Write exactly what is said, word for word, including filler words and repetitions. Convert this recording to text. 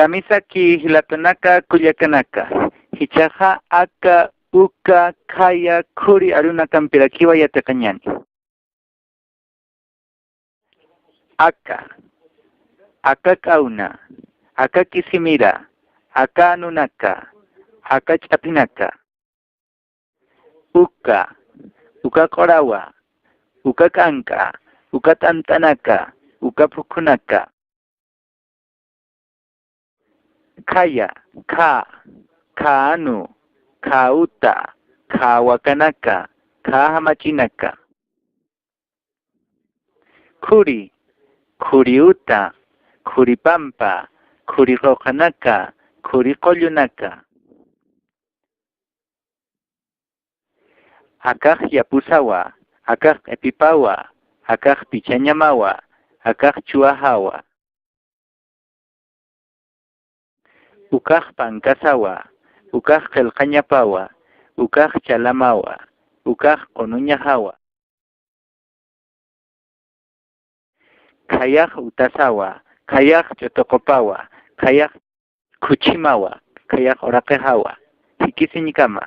Kamisaki jilatanaka, kullakanaka, jichhaxa aka, uka, khaya, khuri arunakampirakiwa yatiqañani. Aka, aka k'awna, aka kisimira, aka anunaka, aka ch'apinaka. Uka, uka q'urawa, uka k'ank'a, uka t'ant'anaka, uka phukhunaka. Khaya, kha, kha anu, kha uta, kha wakanaka, kha jamach'inaka. Khuri, khuri uta, khuri pampa, khuri quqanaka, khuri qullunaka. Akax yapusawa, akax q'ipipawa, akax pichañamawa, akax chuwajawa. Ukax pankasawa, ukax qillqañapawa, ukax chalamawa, ukax qunuñajawa. Khayax utasawa, khayax ch'utuqupawa, khayax khuchimawa, khayax uraqijawa, jikisiñkama.